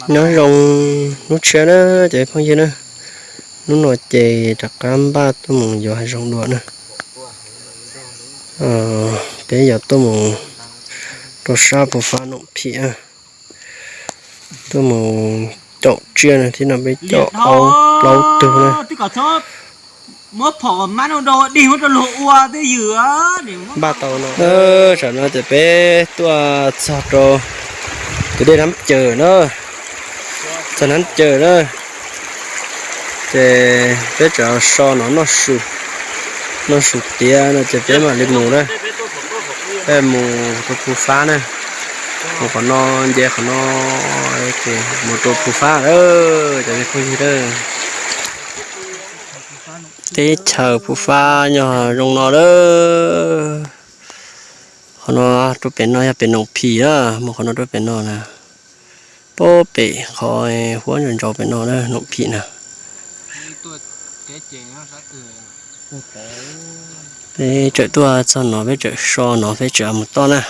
Nyob zoo hnub tshiab na cov phooj ywg na, hnub no ces rov qab npaj tuaj mus yos hav zoov dua na. Peb yog tuaj mus rau sab Phu Fab Noom Phim, tuaj mus caum tsiaj na, thiab no peb caum aub plaub tug na. Npaj tau no, tam no ces peb tuaj txog rau tus dej Nab Cawm na, txog Nab Cawm na, ces peb tseem so no noj su, noj su tiav no ces peb mam li mus na, peb mus rau Phu Fab na, mus qhov no, nce qhov no, ces mus rau Phu Fab lawm cov phooj ywg na. Teb chaws Phu Fab nyob zoo no lawm. Qhov no rau pem no yog pem Noom Phim na, mus qhov no rau pem no na. Puag pem qhov huab ntsaus ntsaus pem no na, Noom Phim na. Peb tseem tuaj txog no, peb tseem so no, peb tseem mus toj na.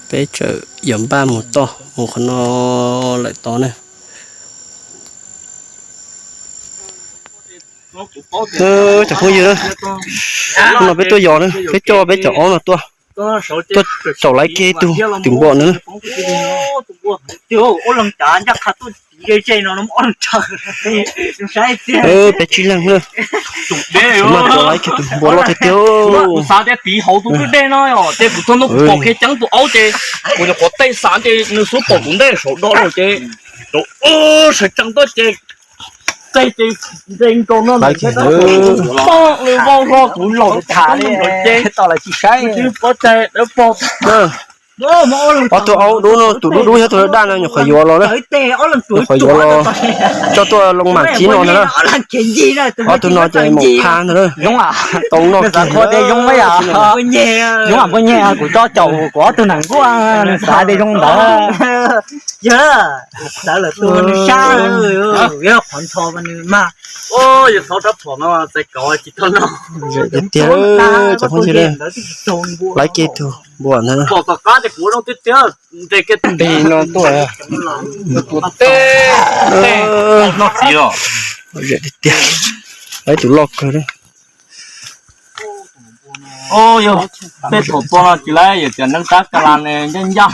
Peb tseem yuav npaj mus toj, mus qhov no lawm tod na. Cov phooj ywg na, hnub no peb tuaj yos na, peb coj peb cov aub no tuaj, tuaj caum laiv kiag tus twm npua na. Peb tsib leeg na, mas caum laiv kiag tus npua loj tiag tiag. Xav tias tiv hauv tus kwj dej no, ces kuv txog ntua kuv pom kiag ceeb tus aub ces kuv nyuam qhuav tej xav ces nws xub pom kuv ntej saum do lawm ces rau sawv tsees tuaj ces tej ces nce nkaus no lawm ces poob li vau hlo kuv laus tham li ces tsis pob tsaig dawb paug. Ob tug aub dub no, tus dub dub thiab tus daj no nyuam qhuav yuav los na, nyuam qhuav yuav los coj tuaj loo mam txib no ntag na. Ob tug no ces maum pha ntag na, tau noj kiag. Kuv coj caum kuv ob tug nees nkuaj, nws xav tias zoo ntawd. Yog, sawv lawm tus nws sab, yog qhov ntxhov nws mag. Yog thov rab phom no txais kauv tsis tau no. Tiag tiag, cov phooj ywg, laiv kiag tus npua ntawd. Pom tom qab ces kuv zoo tiag tiag, nres kiag tus pem no tuaj, tus teb, teb noj txiv os. Tiag tiag, laiv tus loj kawg li. Yog tej thaum tua no tsis laiv, yog tias neeg tab ka la ne ncaj ncaj.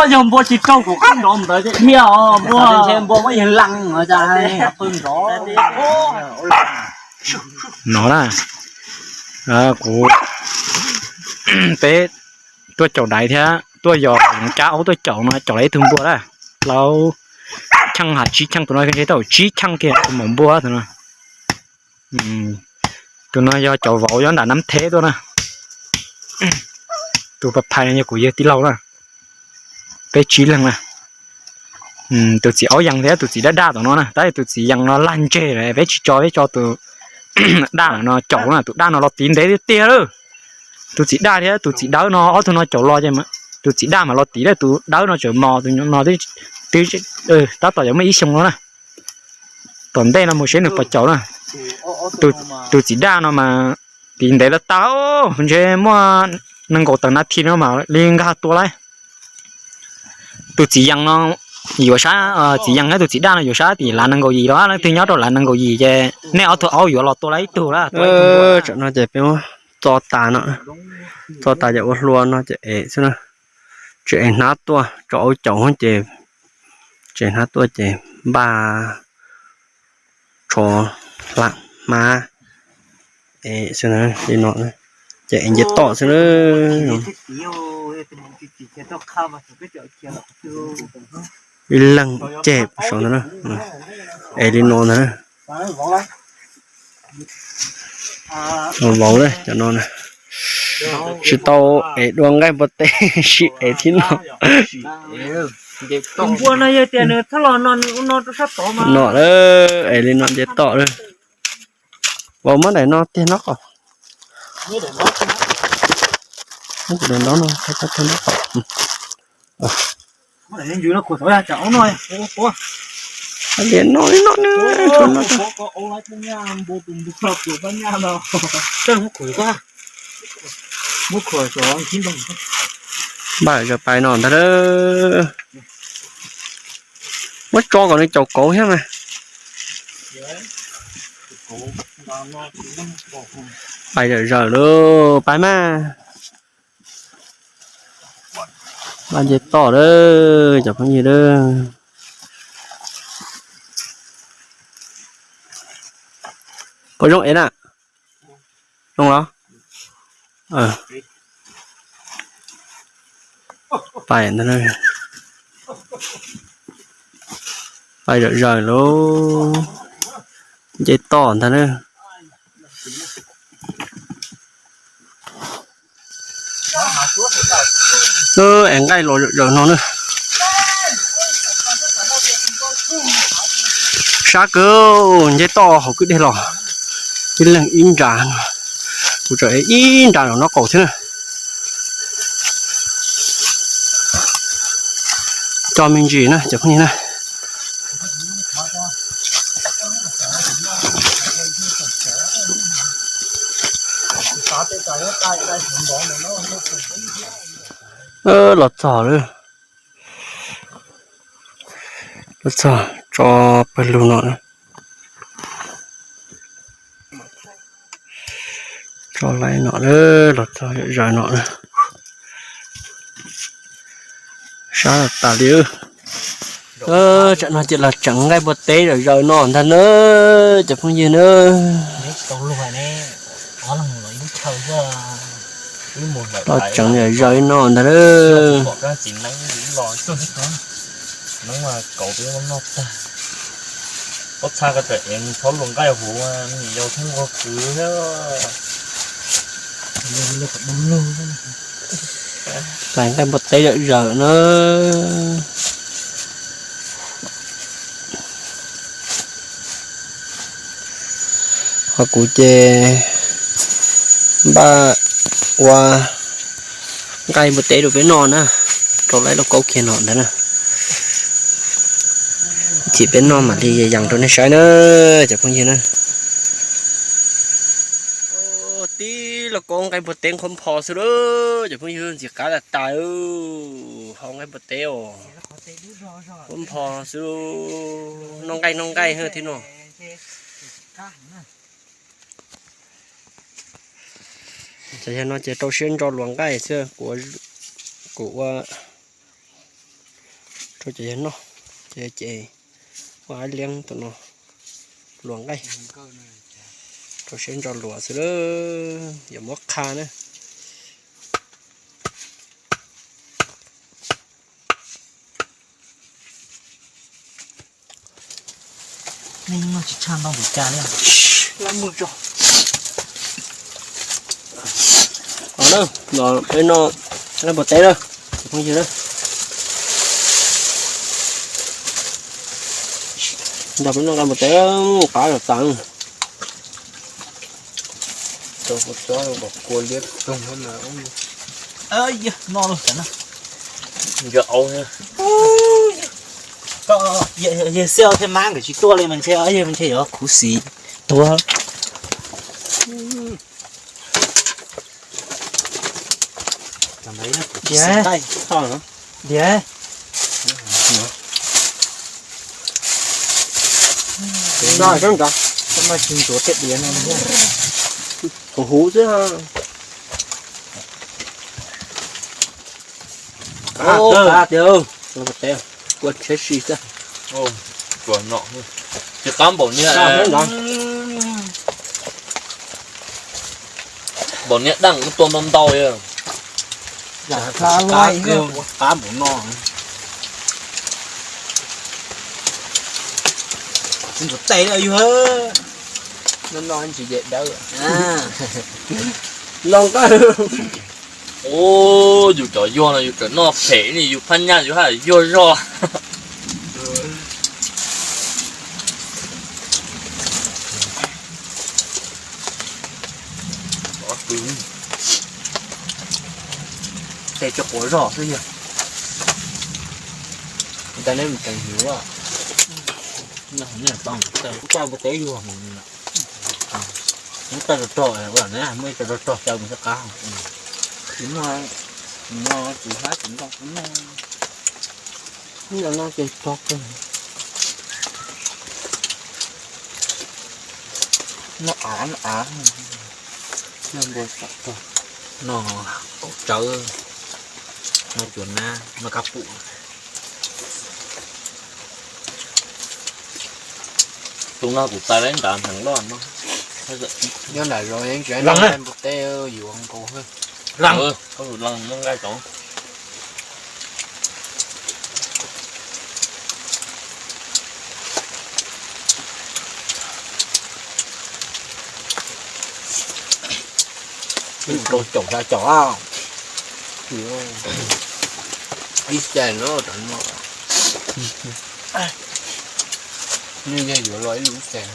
Yog npua tsis raug kuv qab nrov ntawd thiaj dhia os, npua, npua muab yawg lees qw nrov. No na, kuv, peb tuaj caum daiv thiab tuaj yos cab aub tuaj caum no, caum laiv ib tug npua na. Plaub cheej ha tsib cheej, tus no ntshe tau tsib cheej kiag tus maum npua tus no. Tus no yog cov vauv nyob nram Nab Theb tuaj na. Tus pas phais no yog kuv yawg tij laug na. Peb tsib leeg na. Tus txiv aub yees thiab tus txiv daj daj tom no na, tab sis tus txiv yees no lag ntseg lawm, peb tsis tso, peb tso tus daj no caum na, tus daj no los tiv ntev tiag tiag lawm. Tus txiv daj thiab tus txiv dawb no ob tug no caum los ces tus txiv daj mas los tiv, tus dawb no tseem mos, tus no twb tab tom yuav muaj ib xyoo no na. Tom ntej no mus seb nws puas caum na. Tus txiv daj no mas tiv ntev lawm tag, ntshe muaj nees nkaum tawm nas this no mam li nkag tua lawm. Tus txiv yees no yuav sab, txiv yees thiab tus txiv daj no yuav sab tim lav nees nkaum yim los, leej twg nyob rau lav nees nkaum yim ces nej ob tug aub yuav los tua lawm ib tug lawm. Tam no ces peb muab txo tas no, txo tas ces ua hlua no ces ev xwb na. Tsis ev hnab tuaj, tso aub caum ces, tsis ev hnab tuaj ces npaj tsho hla hmab ev xwb na, li no ces ev nce toj xwb na. Ib leeg ceg saud ntawd na, ev li no ntag na. Vauv na, cov no na, tsis tau ev dua nqaij npua teb, sim ev thib no. Npua no yog tias nws txhob los no nws ua no rau sab tod mas no, ev li no nce toj lawm. Vauv, muab daim no tiag nraub qaum. Muab kuv daim nraub no tiag nraub qaum. Tias no li no ne, tshuav no. Npaj zawm pais no ntag lauj. Muab tso kom nws caum kauv thiab mas. Pais zawm zawm lauj, pais mas. Npaj nce toj lawm cov phooj ywg lawm. Puas zoo ev na? Zoo los? Pais ntag na. Pais zawm zawm lauj. Nce toj ntag na. Es nqaij los zawm zawm no na. Sab kawg, nce toj hauv kwj deg los. Ib leeg ib nra, kuv tseem ib nra no qaum thiab na. Tso me ntsis na cov phooj ywg na. Los txog lawm. Los txog tso pawg lug no. Tso laib no, los txog zawm zaws no. Sab tas li. Tsam no ces los tseev nqaij npua teb zawm zaws no ntag na cov phooj ywg na. Los tseev zawm zaws no ntag na. Pob txha ko tawm ev mus txhob luas nqaij huv, yau thoob nqua kwv thiab. Lais nqaij npua teb zawm zawm na. Ho kuv ces npaj ua nqaij npua teb rau peb noj na, rau lawv lauj kaub kiag no ntag na. Chim peb noj mam li yees rau nej saib na cov phooj ywg na. Tib lauj kaub nqaij npua teb nqhuab npho xwb lauj cov phooj ywg, ntxim qab tas tas. Hau nqaij npua teb os, nqhuab npho xwb, noj nqaij noj nqaij thiab no. Cov yawg no ces rau siab ntso luas nqaij xwb, kuv ua rau cov yawg noj, cov yawg ces ua liab tus no luas nqaij, rau siab ntso luas xwb, yuav muab qha na. Nej noj tsis tshaj ntau npaum cas li. Los peb noj nqaij npua teb na, phooj ywg na. Nrog peb noj nqaij npua teb, qab tas. Yawg Xia thiab mab nkawd tsis tuaj li mas ntshe yawg ntshe yuav khuv xim tuag. Huv huv xwb. Qab tiag, kua tsheb si xwb. Tsis qab npaum niag, npaum niag daj ub tua ntau ntau. Qab npaum no. Tsis ntxuav tes li yus. No no tsis yem dawb. Los nqaij. Ub, yus cov yuag no yus tseem noj phem li, yus phab nyaj yus haj yuag zog. Tes tsis quav zog xwb yog. Ntawd neb mus teev hniav. Kuv coj npua teb yuag mus. Muab tau rog rog, muab tau rog rog xyaw mus xwb qab. Tsis muaj, no tsis hab tsis ntoo kuv noj. Noj no ces tog kawg. Noj av, noj av, noj npua tom tog, noj kaum tsawv, noj cua nab, noj kab pum. Tus no kuv txais lawm nram Hneev Loj no. Nyob nram zos npua teb yuav nkaus. Leej, koj leej muab nqaij tso. Rau caum xya caum. Ib xees no rau no. Nws yog yuav los ib lub ib xees,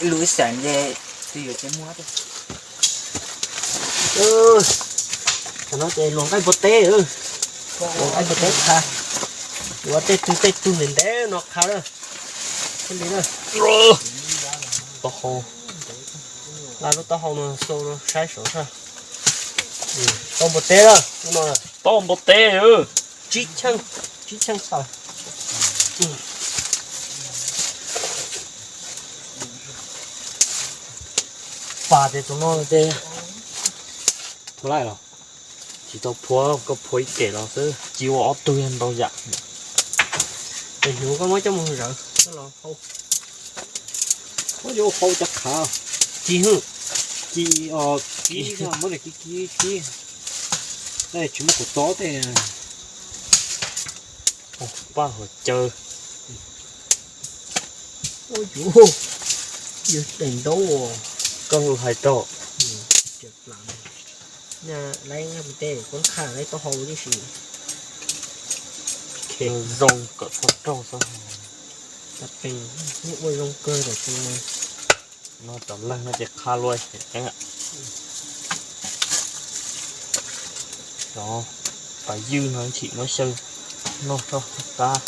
ib lub ib xees ces twb yuav tsis muaj. Qhov no ces luag nqaij npua teb, luag nqaij npua teb qha, yuav tej tug tej tug ntev ntev no qha lawm. Thiaj li na. Taub hau, nqa lub taub hau no xau saib saum sab. Tau npua teb lawm no. Tau npua teb. Tsib cheej, tsib cheej tawm. Pas tias tus no ces, tus laij los tsis tau phua, koj phua ib kem los xwb, ci ua ob tug yog ntau yam. Ces hnyuv koj muab coj mus zawv coj los hau. Muab yuav hau cov khav. Ci hwj, ci, kib, muab kib kib kib. Tsis muaj kuv tob tej. Paj huam caw. Ua yuv, yog teem ntaub. Koj hais rau. Laib tej kuv qha laib taub hau tib si. Zoo kom txhob raug xwb. Tag pem ua zoo kawg tam sim no. No cov leeg no ces qha luaj heev. Cov pas ywj no tsim muab xyaw noj tso qab.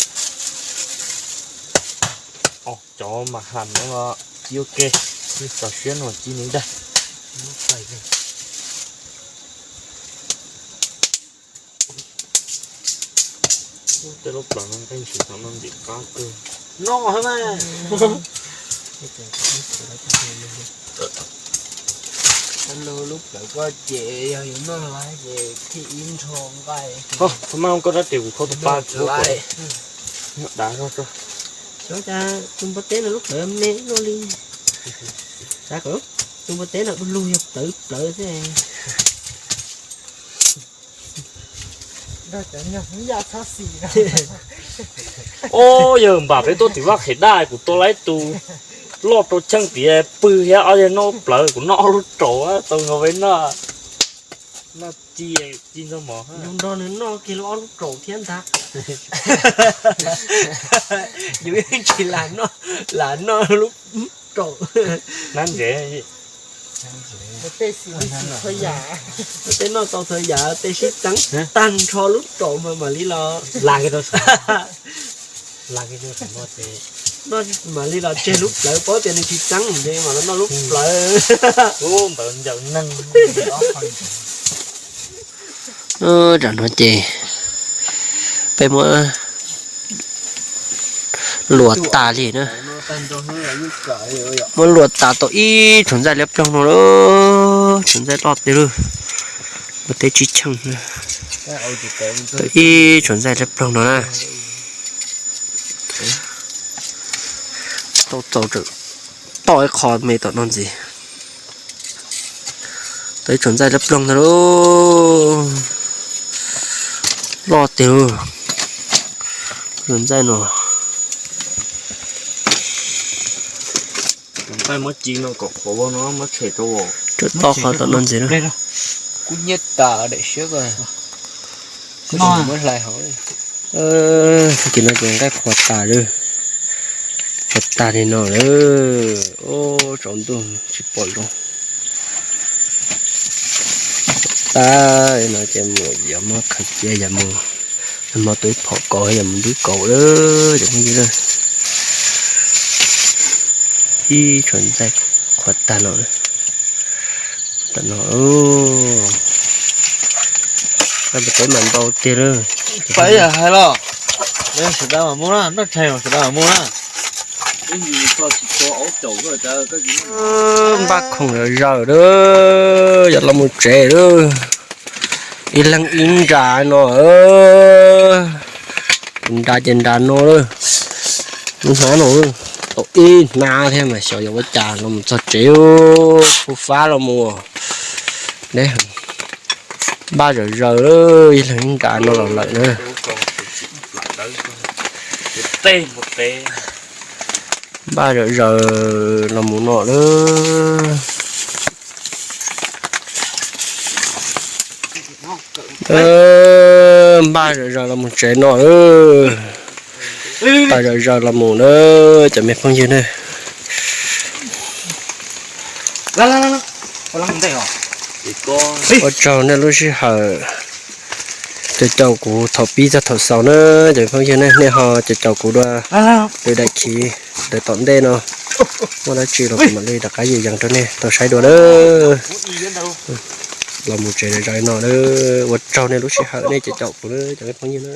Cov mas ham no ci ua ke, ci txaus siab no ci nws ntag. Tej lub plawv no nqaij ntshis tau no ntim qab kawg. Noj hab mas. Lub plawv koj ces yog yus noj lawm ces thij ib nrho nqaij. Thaum mas koj rab riam kuv khau tus pa tsuav. Dav zog tso. Xyov cas tus npua teb no lub plawv me luaj li. Xav kom tus npua teb no du lug yog plawv plawv xwb. Ob, yawg npam peb tuaj tim vaj qhev daj kuv tua laib tus loj rau cheej tias pw thiab ob yawg noj lub plawv kuv noj ob lub raum tau nkaus peb noj. Noj ci, ci ntxog mov. Yus nrog nws noj kiag lub ob lub raum thiab ntag. Yus yeej tsis lam noj, lam noj lub raum. Nab ntsev. Tej noj tau txhua yam, tej sib txeeb tag nrho lub raum mas mam li los. Noj mam li los tseg lub plawv, paub tias nws tsis txeeb ces mam los noj lub plawv. Tam no ces peb muab luas tas li na. Muab luas tas tau ib tsuas ntxaij liab ploog no lawm, tsuas ntxaij loj tiag lawm. Ua teb tsib cheej, tau ib tsuas ntxaij liab ploog no na. Tau txaus toj ib qho me tom no ntxiv. Tau ib tsuas ntxaij liab ploog ntag lauj. Loj tiag lauj. Tsuas ntxaij no. Nqaij muab ci no kom qhuav no muab tshem rau. Tsuas toj qhov tom no ntxiv na. Kuv nyiaj tas daim siab ko. Muab hlais hauv. Tag kis no ces nqaij qhuav tas lawm. Qhuav tag li no lawm. Tsaus ntuj tsis pom zoo. Tag no ces mus yuav muab khaws cia yam mus, hmo twb phom kaus yam mus ntub kaus lawm cov phooj ywg na. Ib tsuas ntxaij qhuav tag no, tam no. Peb mam npau tiag lawm. Pais hais los, sawv daws mam mus na, noj tshais sawv daws mam mus na. Npaj khoom zom zaws lawm, yuav los mus tsev lawm. Ib leeg ib nra no, nra ces nra no lawm. Lub hnab no tau ib hnab thiab mas xyov yuav ua cas los mus txog tsev, pub fab los mus. Npaj zom zaws lawm, ib leeg ib nra no los lawm na. Npaj zom zaws los mus no lawm. Npaj zom zaws los mus tsev no lawm. Npaj zom zaws los mus na, cov me phooj ywg na. Ua tsaug nej lub sij hawm caum caum kuv thaum pib txog thaum xaus na, cov me phooj ywg na, nej ho caum caum kuv dua lwm daim khiv ntawm tom ntej no. Muaj dab tsi los kuv mam li rov qab yees yees rau nej tau saib dua na. Los mus tsev zom zaws no na, ua tsaug nej lub sij hawm nej caum caum kuv na, cov me phooj ywg na.